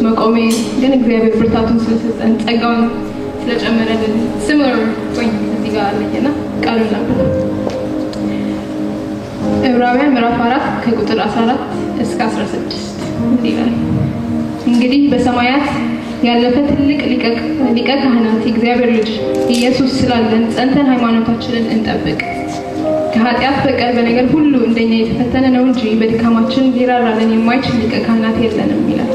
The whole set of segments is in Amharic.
መቆሜ ግን እግዚአብሔር ብርታቱን ስለሰጠን፣ ጸጋውን ስለጨመረልን similar point እዚህ ጋር አለኝና ቃሉን ላንብብ። ዕብራውያን ምዕራፍ 4 ከቁጥር 14 እስከ 16 እንዲህ ይላል። እንግዲህ በሰማያት ያለፈ ትልቅ ሊቀ ካህናት፣ የእግዚአብሔር ልጅ ኢየሱስ ስላለን ጸንተን ሃይማኖታችንን እንጠብቅ። ከኃጢአት በቀር በነገር ሁሉ እንደኛ የተፈተነ ነው እንጂ በድካማችን ሊራራልን የማይችል ሊቀ ካህናት የለንም ይላል።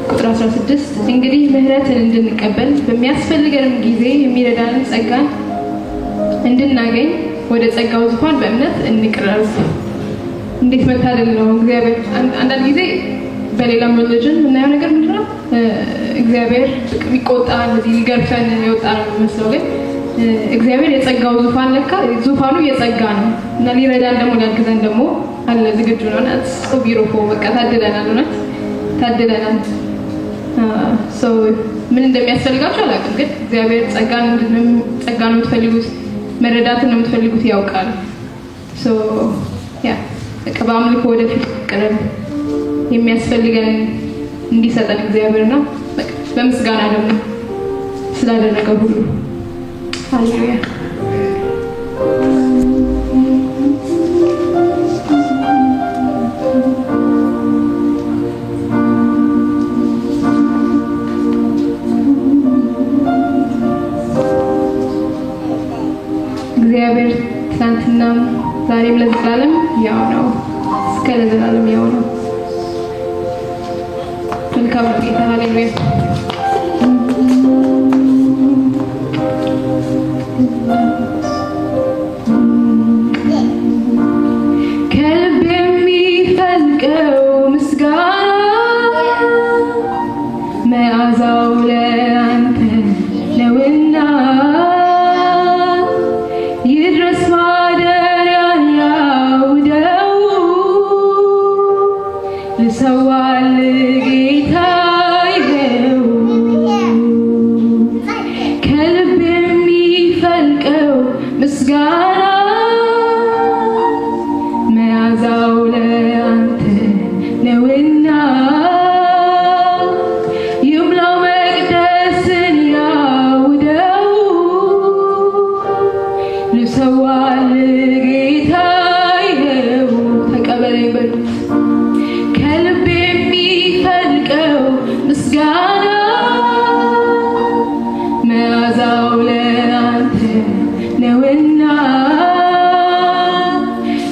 ቁጥር 16፣ እንግዲህ ምሕረትን እንድንቀበል በሚያስፈልገንም ጊዜ የሚረዳንን ጸጋን እንድናገኝ ወደ ጸጋው ዙፋን በእምነት እንቅረብ። እንዴት መታደል ነው! እግዚአብሔር አንዳንድ ጊዜ በሌላም religion የምናየው ነገር ምንድን ነው? እግዚአብሔር የሚቆጣ፣ እንደዚህ ሊገርፈን የወጣ ነው የሚመስለው። ግን እግዚአብሔር የጸጋው ዙፋን፣ ለካ ዙፋኑ የጸጋ ነው እና ሊረዳን ደግሞ ሊያግዘን ደግሞ አለ፣ ዝግጁ ነው። እና so beautiful። በቃ ታድለናል፣ እውነት ታድለናል። So ምን እንደሚያስፈልጋችሁ አላውቅም፣ ግን እግዚአብሔር ጸጋን ጸጋ ነው የምትፈልጉት፣ መረዳትን ነው የምትፈልጉት ያውቃል። So yeah፣ በቃ በአምልኮ ወደፊት ቅረብ፣ የሚያስፈልገን እንዲሰጠን እግዚአብሔር ነው። በቃ በምስጋና ደግሞ ስላደረገው ሁሉ። ሃሌሉያ። እግዚአብሔር ትናንትናም ዛሬም ለዘላለም ያው ነው፣ እስከ ለዘላለም ያው ነው። መልካም ነው ጌታ። ሃሌሉያ። ከልብ የሚፈልቀው ምስጋና መዓዛው ለአንተ ነውና ይድረስ ማደሪያ ያውደው፣ ልሰዋል ጌታ ይኸው። ከልብ የሚፈልቀው ምስጋና መዓዛው ለአንተ ነውና ይሙላው መቅደስን ያውደው፣ ልሰዋል ጌታ ይኸው። ተቀበለኝ በሉት። ከልብ የሚፈልቀው ምስጋና መዓዛው ለአንተ ነውና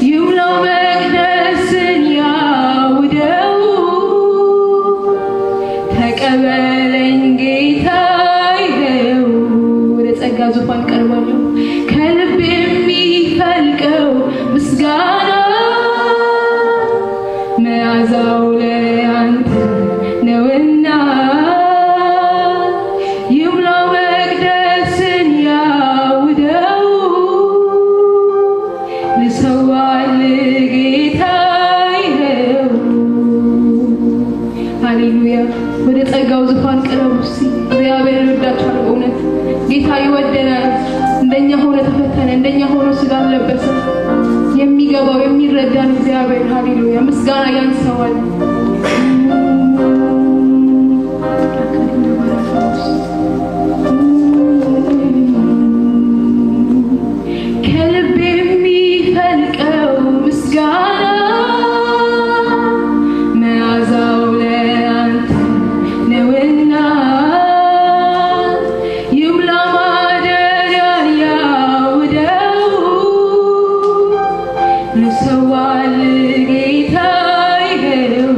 ይሙላው መቅደስን ያውደው፣ ተቀበለኝ ጌታ ይኸው። ወደ ጸጋ ዙፋን ቀርባለሁ። ከልብ የሚፈልቀው ምስጋና መዓዛው ለአንተ ነውና ይሙላው መቅደስን ያውደው፣ ልሰዋል ጌታ ይኸው። ሃሌሉያ። ወደ ጸጋው ዙፋን ቅረቡ እስኪ። እግዚአብሔር ይወዳችኋል። በእውነት ጌታ ይወደናል። እንደኛ ሆኖ ተፈተነ፣ እንደኛ ሆኖ ስጋ ለበሰ። የሚገባው የሚረዳን እግዚአብሔር። ሃሌሉያ። ምስጋና ያንሰዋል። ከልብ የሚፈልቀው ምስጋና መዓዛው ለአንተ ነውና ይሙላ ማደሪያን ያውደው፣ ልሰዋል ጌታ ይኸው።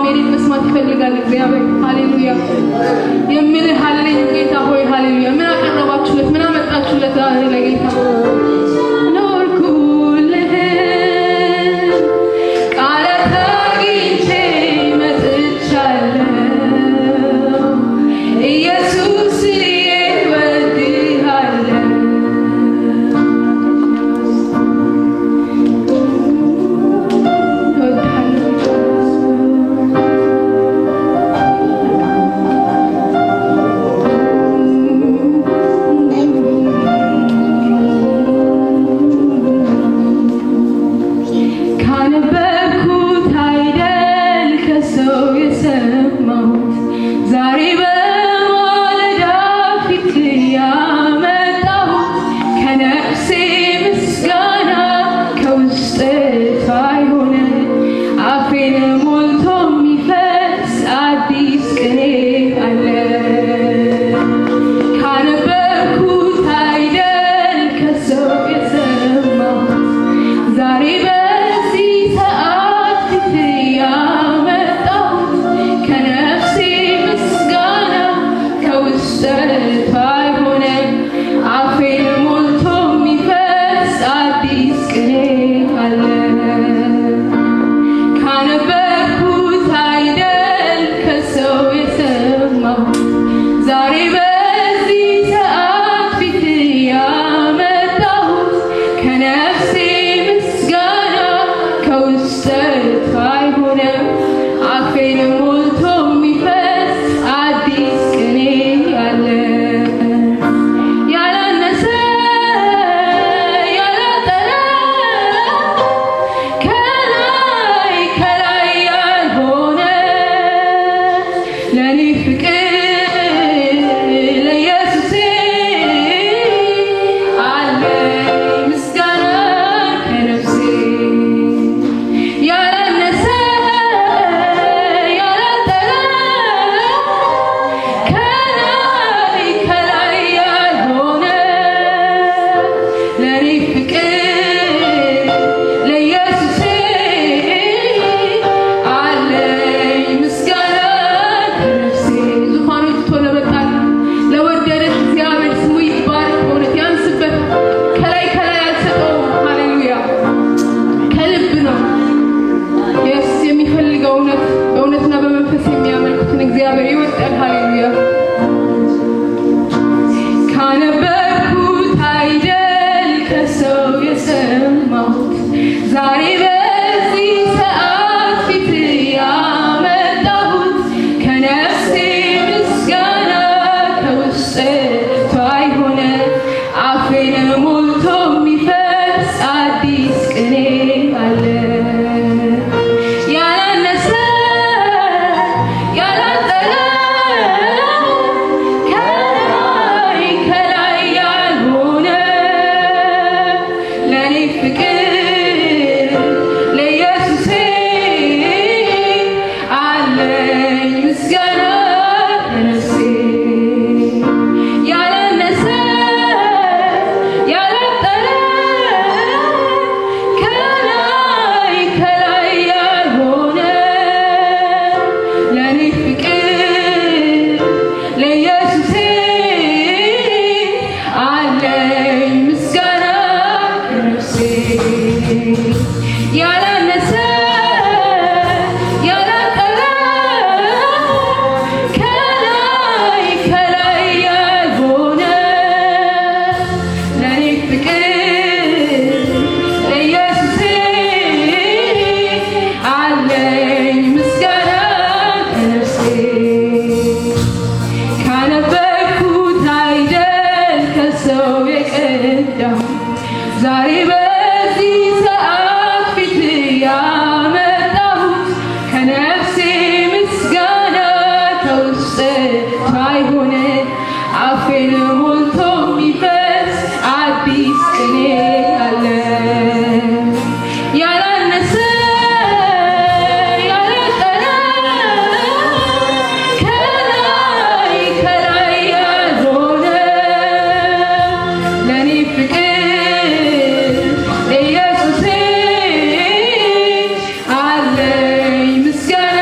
የኔን መስማት ይፈልጋል እግዚአብሔር። ሃሌሉያ። የምልህ አለኝ ጌታ ሆይ፣ ሃሌሉያ። ምን አቀረባችሁለት? ምን አመጣችሁለት ዛሬ ለጌታ? ኖርኩልህ፣ ቃላት አግኝቼ መጥቻለሁ። ኢየሱስዬ እወድሃለሁ። እወድሃለሁ። ካነበብኩት አይደል ከሰው የሰማሁት፣ ዛሬ በማለዳ ፊት ያመጣሁት፣ ከነፍሴ ምስጋና ከውስጥ የሆነ፣ አፌን ሞልቶ የሚፈስ አዲስ ቅኔ አለ። ካነበብኩት አይደል ከሰው የሰማሁት፣ ዛሬ በዚህ ሰዓት ፊት ያመጣሁት፣ ከነፍሴ ምስጋና ከውስጠቷ የሆነ፣ አፌን ሞልቶ የሚፈስ አዲስ ቅኔ አለ። ካነበብኩት አይደል ከሰው የሰማሁት፣ ዛሬ በዚህ ሰዓት ፊት ያመጣሁት፣ ከነፍሴ ምስጋና ከውስጠቷ የሆነ፣ አፌን ሞልቶ የሚፈስ አዲስ ቅኔ አለ። ያላነሰ ያላጠረ፣ ከላይ ከላይ ያልሆነ፣ ለኔ ፍቅር ለኢየሱሴ አለኝ ምስጋና ከነፍሴ። ያላነሰ ያላጠረ፣ ከላይ ከላይ ያልሆነ፣ ለኔ ፍቅር ለኢየሱሴ አለኝ ምስጋና ከነፍሴ። ዙፋኑን ትቶ ለመጣል ለወደደሽ እግዚአብሔር ስሙ ይባረክ። በእውነት ያንስበት። ከላይ ከላይ አልሰጠውም። ሃሌሉያ። ከልብ ነው yes የሚፈልገው። እውነት በእውነትና በመንፈስ የሚያመልኩትን እግዚአብሔር ይወዳል። ሃሌሉያ። ካነበብኩት አይደል ከሰው የሰማሁት፣ ዛሬ በዚህ ሰዓት ፊት ያመጣሁት፣ ከነፍሴ ምስጋና ከውስጠቷ የሆነ፣ አፌን ሞልቶ የሚፈስ አዲስ ቅኔ አለ። ያላነሰ ያላጠረ፣ ከላይ ከላይ ያልሆነ፣ ለኔ ፍቅር ለኢየሱሴ አለኝ ምስጋና ከነፍሴ። ያላነሰ ያላጠረ፣ ከላይ ከላይ ያልሆነ፣ ለኔ ፍቅር ለኢየሱሴ አለኝ ምስጋና ከነፍሴ። ያላነሰ ያላጠረ፣ ከላይ ከላይ ያልሆነ፣ ለኔ ፍቅር ለኢየሱሴ አለኝ ምስጋና ከነፍሴ። ካነበብኩት አይደል ከሰው የቀዳሁት፣ ዛሬ በዚህ ሰዓት ፊት ያመጣሁት፣ ከነፍሴ ምስጋና ከውስጠቷ የሆነ፣ አፌን ሞልቶ የሚፈስ አዲስ ቅኔ አለ። ያላነሰ ያላጠረ፣ ከላይ ከላይ ያልሆነ፣ ለኔ ፍቅር ለኢየሱሴ አለኝ ምስጋና።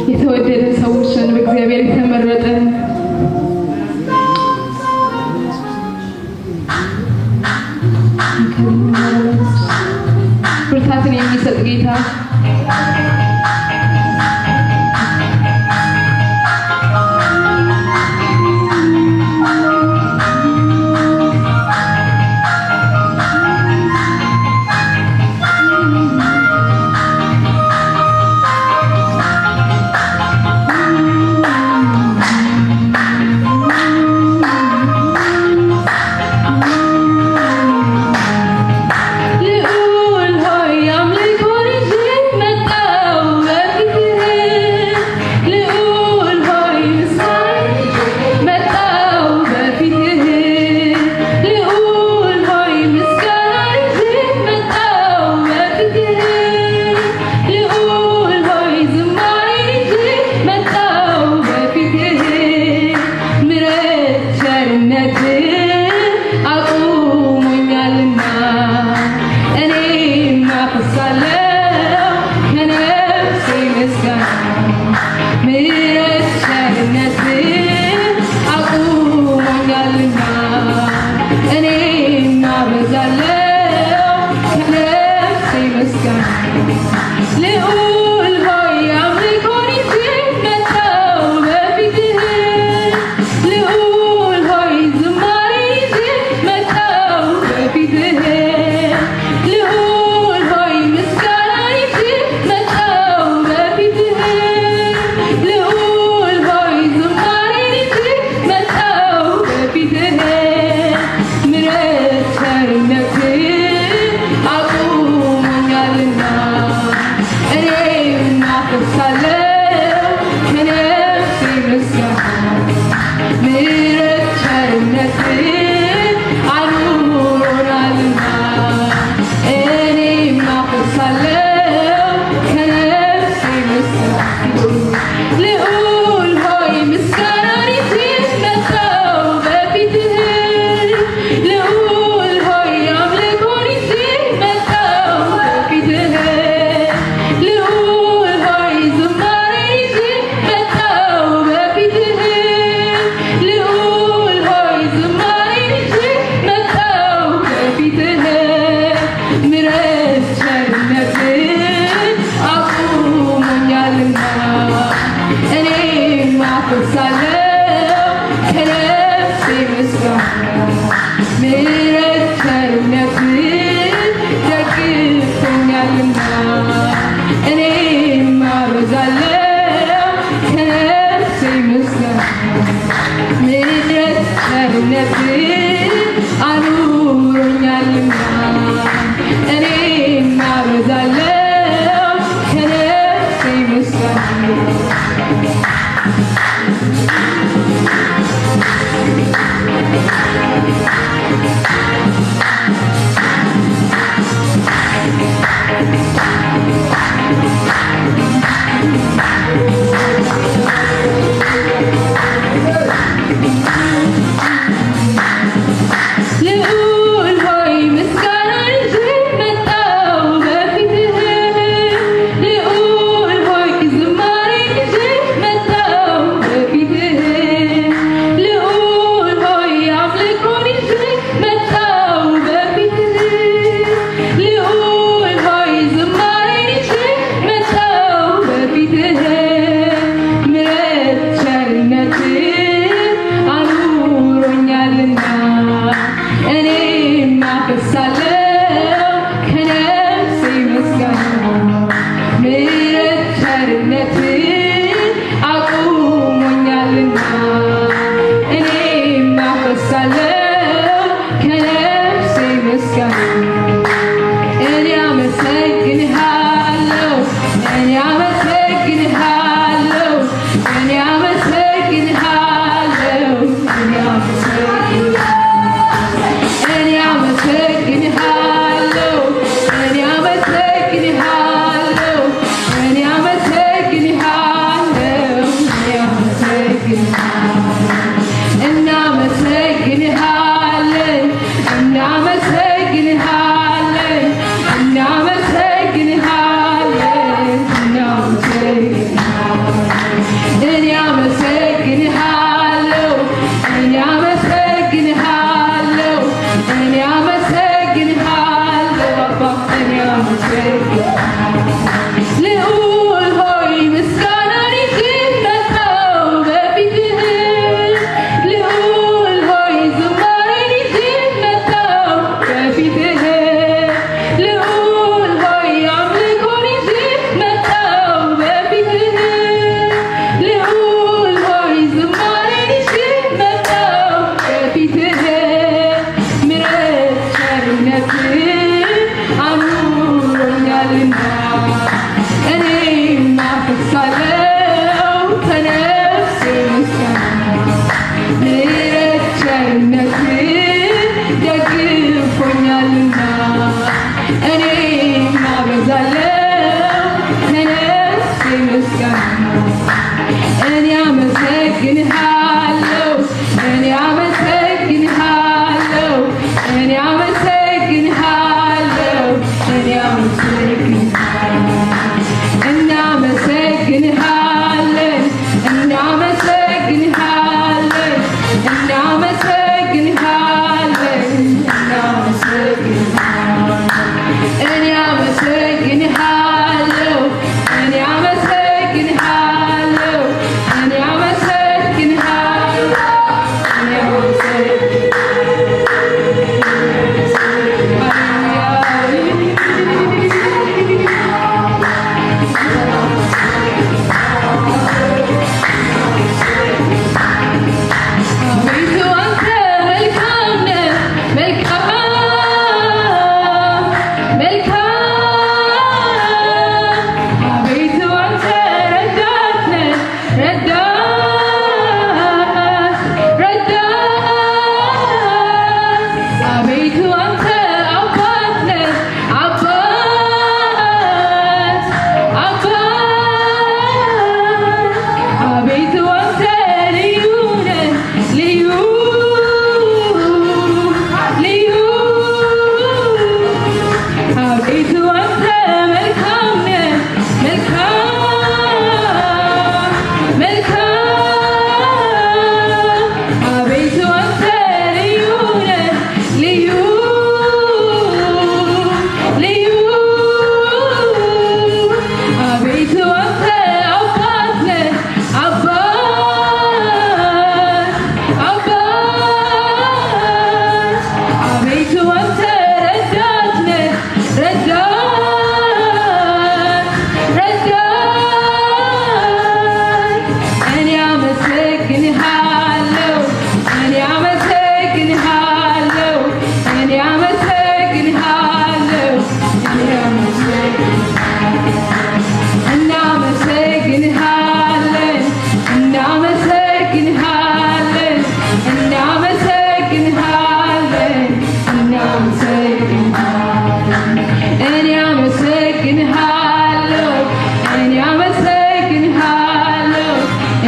የተወደድን ሰዎች ነን፣ በእግዚአብሔር የተመረጥን። ብርታትን የሚሰጥ ጌታ፣ ልዑል ሆይ፣ አምልኮን ይዤ መጣሁ በፊትህ። ልዑል ሆይ፣ ምስጋና መጣሁ በፊትህ። ልዑል ሆይ፣ ምስጋና ይዤ መጣሁ በፊትህ። ልዑል ሆይ፣ ዝማሬ ይዤ መጣሁ በፊትህ። ምሕረት ቸርነትህ አቁሞኛልና እኔም አፈሳለሁ ከነፍሴ ምስጋና። ምሕረት ቸርነትህ አቁሞኛልና እኔም አበዛለሁ ከነፍሴ ምስጋና። ልዑል ሆይ፣ አምልኮን ይዤ መጣሁ በፊትህ። ልዑል ሆይ፣ ዝማሬ ይዤ መጣሁ በፊትህ። ልዑል ሆይ፣ ምስጋና ይዤ መጣሁ በፊትህ። ልዑል ሆይ፣ ዝማሬ ይዤ መጣሁ በፊትህ። ምሕረት ቸርነትህ አቁሞኛልና እኔም አፈሳለሁ ከነፍሴ ምስጋና። ምሕረት ቸርነትህ አኑሮናልና እኔም አፈሳለሁ ከነፍሴ ምስጋና። ልዑል ሆይ፣ ምስጋና ይዤ መጣሁ በፊትህ። ልዑል ሆይ፣ አምልኮን ይዤ መጣሁ በፊትህ። ልዑል ሆይ፣ ዝማሬ ይዤ መጣሁ በፊትህ። ልዑል ሆይ፣ ዝማሬ ይዤ መጣሁ በፊትህ። ምሕረት ቸርነትህ አቁሞኛልና እኔም አፈሳለሁ ከነፍሴ ምስጋና። ምሕረት ቸርነትህ ደግፎኛልና እኔም አበዛለሁ ከነፍሴ ምስጋና። ምሕረት ቸርነትህ አኑሮኛልና እኔም አበዛለሁ ከነፍሴ ምስጋና። ልዑል ሆይ፣ ምስጋና ይዤ መጣሁ በፊትህ። ልዑል ሆይ፣ ዝማሬ ይዤ መጣሁ በፊትህ። ልዑል ሆይ፣ አምልኮን ይዤ መጣሁ አመሰግንሃለሁ፣ እኔ አመሰግንሃለሁ፣ እኔ አመሰግንሃለሁ፣ እኔ አመሰግንሃለሁ። እናመሰግንሃለን፣ እናመሰግንሃለን፣ እናመሰግንሃለን፣ እናመሰግንሃለን። እኔ አመሰግንሃለሁ፣ እኔ አመሰግንሃለሁ፣ እኔ አመሰግንሃለሁ፣ እኔ አመሰግንሃለሁ። አቤቱ አንተ መልካም ነህ፣ መልካም፣ መልካም። አቤቱ አንተ ረዳት ነህ፣ ረዳት፣ ረዳት። አቤቱ አንተ አባት ነህ፣ አባት፣ አባት። አቤቱ አንተ ልዩ ነህ፣ ልዩ፣ ልዩ። አቤቱ አንተ መልካም ነህ፣ መልካም፣ መልካም። አቤቱ አንተ ልዩ ነህ፣ ልዩ፣ ልዩ። አቤቱ አንተ አባት ነህ፣ አባት፣ አባት። አቤቱ አንተ ረዳት ነህ፣ ረዳት፣ ረዳት። እኔ አመሰግንሃለሁ፣ እኔ አመሰግንሃለሁ፣ እኔ አመሰግንሃለሁ፣ እኔ አመሰግንሃለሁ። እናመሰግንሃለን፣ እናመሰግንሃለን፣ እናመሰግንሃለን፣ እናመሰግንሃለን። እኔ አመሰግንሃለሁ፣ እኔ አመሰግንሃለሁ፣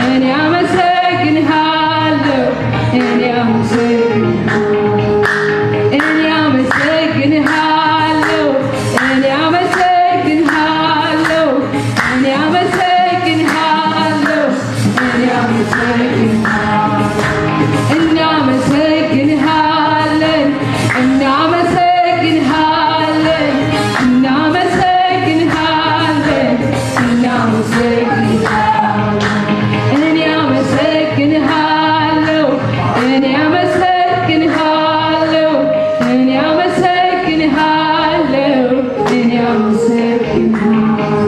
እኔ አመሰግንሃለሁ፣ እኔ አመሰግንሃለሁ፣ እኔ አመሰግንሃለሁ፣ እኔ አመሰግንሃለሁ፣ እኔ አመሰግንሃለሁ፣ እኔ አመሰግንሃለሁ። እናመሰግንሃለን፣ እናመሰግንሃለን፣ እናመሰግንሃለን፣ እናመሰግንሃለን። እኔ አመሰግንሃለሁ፣ እኔ አመሰግንሃለሁ፣ እኔ አመሰግንሃለሁ፣ እኔ አመሰግንሃለሁ።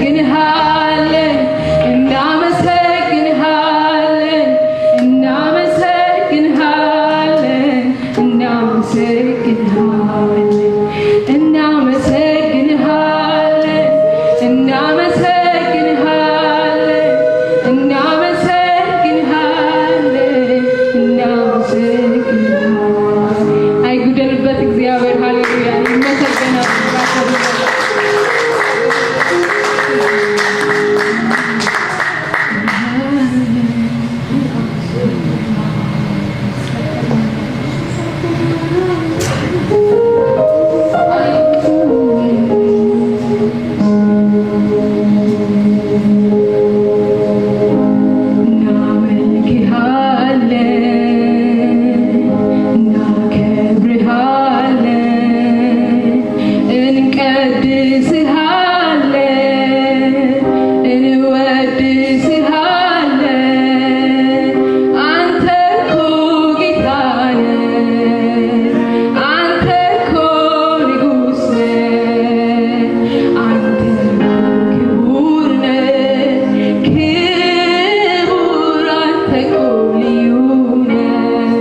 እናመሰግንሃለን፣ እናመሰግንሃለን፣ እናመሰግንሃለን፣ እናመሰግንሃለን፣ እናመሰግንሃለን፣ እናመሰግንሃለን፣ እናመሰግንሃለን፣ እናመሰግንሃለን። አይጉደልበት እግዚአብሔር። ሃሌሉያ፣ ይመሰገናል። እናመልክሃለን፣ እናከብርሃለን፣ እንቀድስሃለን፣ እንወድስሃለን። አንተ እኮ ጌታ ነህ፣ አንተ እኮ ንጉሥ ነህ፣ አንተ እኮ ክቡር ነህ፣ ክቡር፣ አንተ እኮ ልዩ ነህ።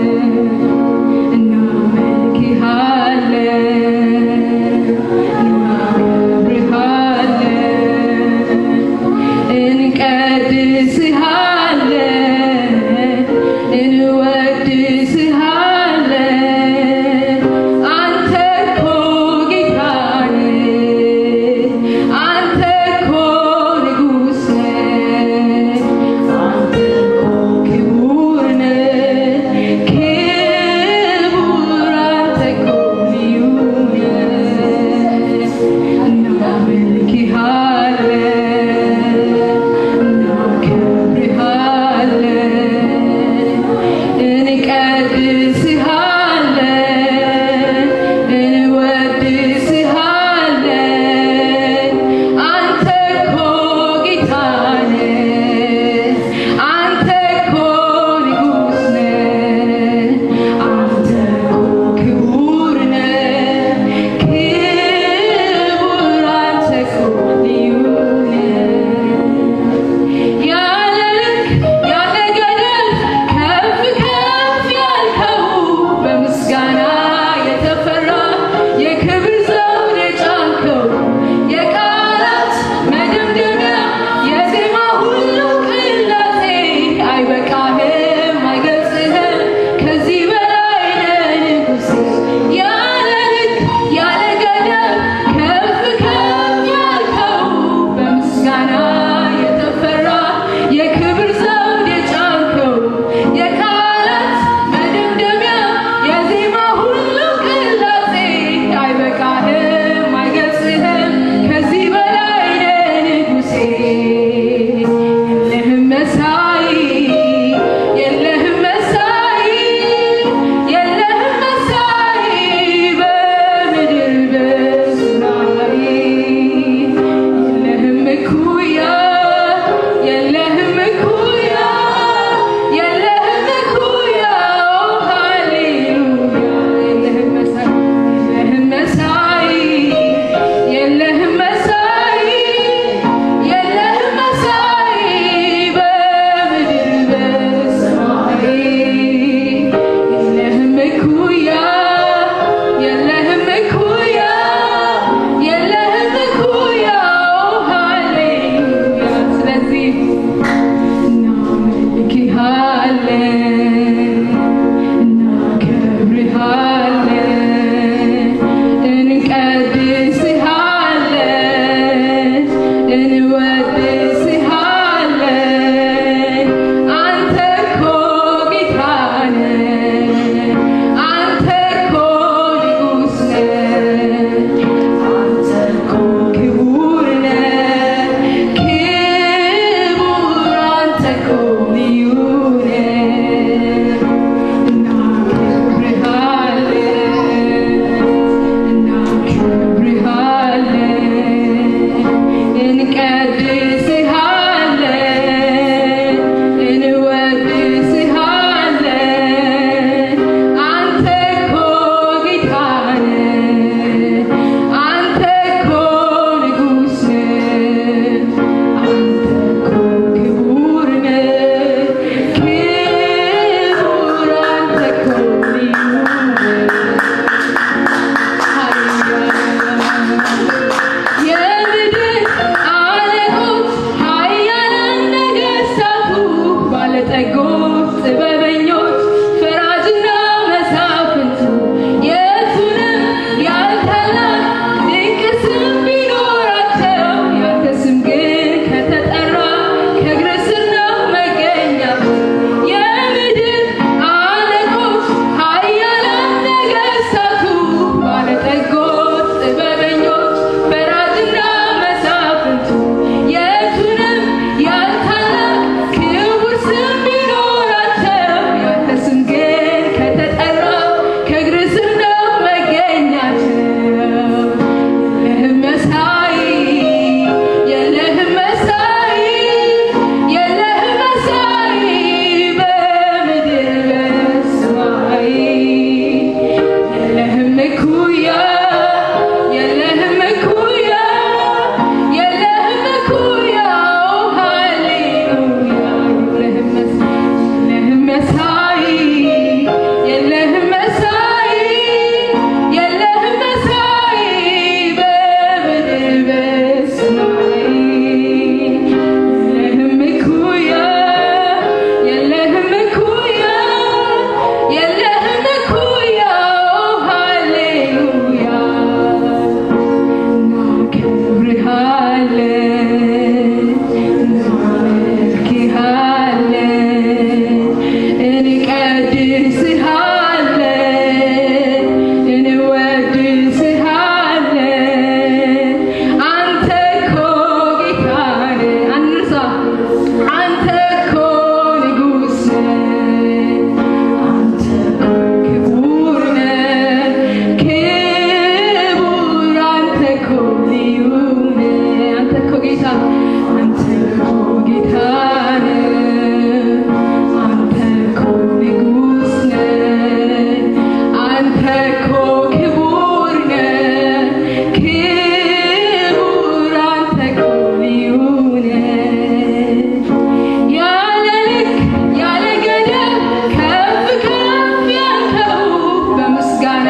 እናመልክሃለን፣ እናከብርሃለን። እናመልክሃለን፣ እናመልክሃለን፣ እንቀድስሃለን፣ እንወድስሃለን። አንተ እኮ ጌታ ነህ፣ አንርሳ። አንተ እኮ ንጉሥ ነህ። አንተ እኮ ክቡር ነህ፣ ክቡር። አንተ እኮ ልዩ ነህ። አንተ እኮ ጌታ፣ አንተ እኮ ጌታ ነህ። አንተ እኮ ንጉሥ ነህ። አንተ እኮ ክቡር ነህ፣ ክቡር። አንተ እኮ ልዩ ነህ። ያለ ልክ ያለ ገደብ ከፍ ከፍ ያልከው፣ በምስጋና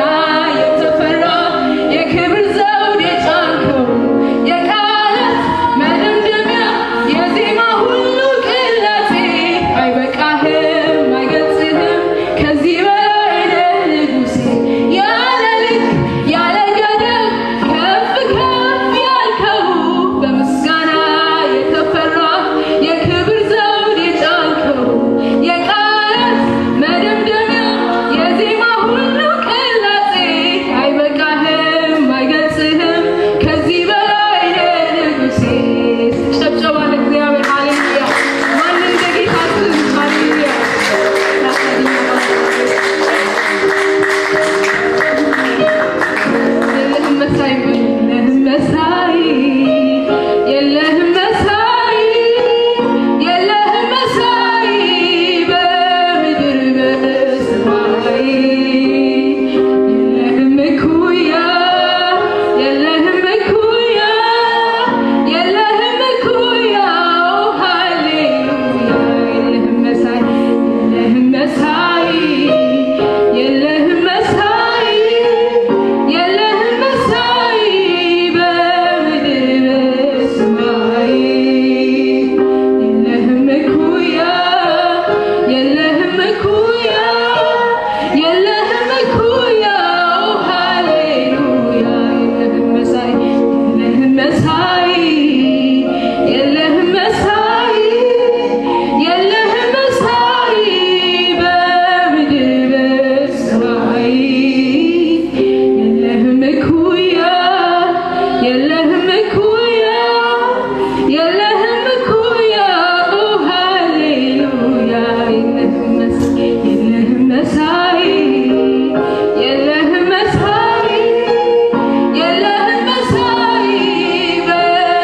የተፈራ የክብር ዘውድ የጫንከው፣ የቃላት መደምደሚያ የዜማ ሁሉ ቅላጼ አይበቃህም፣ አይገልጽህም፣ ከዚህ በላይ ነህ ንጉሴ። ያለ ልክ ያለ ገደብ ከፍ ከፍ ያልከው፣ በምስጋና የተፈራ የክብር ዘውድ የጫንከው፣ የቃላት መደምደሚያ የዜማ ሁሉ ቅላጼ አይበቃህም፣ አይገልጽህም፣ ከዚህ በላይ ነህ ንጉሴ። ጭብጨባ ለእግዚአብሔር። ሃሌሉያ! ማን እንደ ጌታ ስም? ሃሌሉያ! የለህም መሳይ፣ የለህም መሳይ፣ የለህም መሳይ፣ የለህም መሳይ በምድር በሰማይ። የለህም እኩያ፣ የለህም እኩያ፣ የለህም እኩያ። ሃሌሉያ! የለህም መሳይ፣ የለህም መሳይ፣ የለህም መሳይ፣ የለህም መሳይ በምድር በሰማይ። የለህም እኩያ፣ የለህም እኩያ፣ የለህም እኩያ። ሃሌሉያ! የለህም መሳይ፣ የለህም መሳይ፣ የለህም መሳይ፣ የለህም መሳይ በምድር በሰማይ። የለህም እኩያ፣ የለህም እኩያ፣ የለህም እኩያ። ሃሌሉያ! የለህም መሳይ፣ የለህም መሳይ፣ የለህም መሳይ፣ የለህም መሳይ በምድር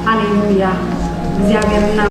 ሃሌሉያ። እግዚአብሔርና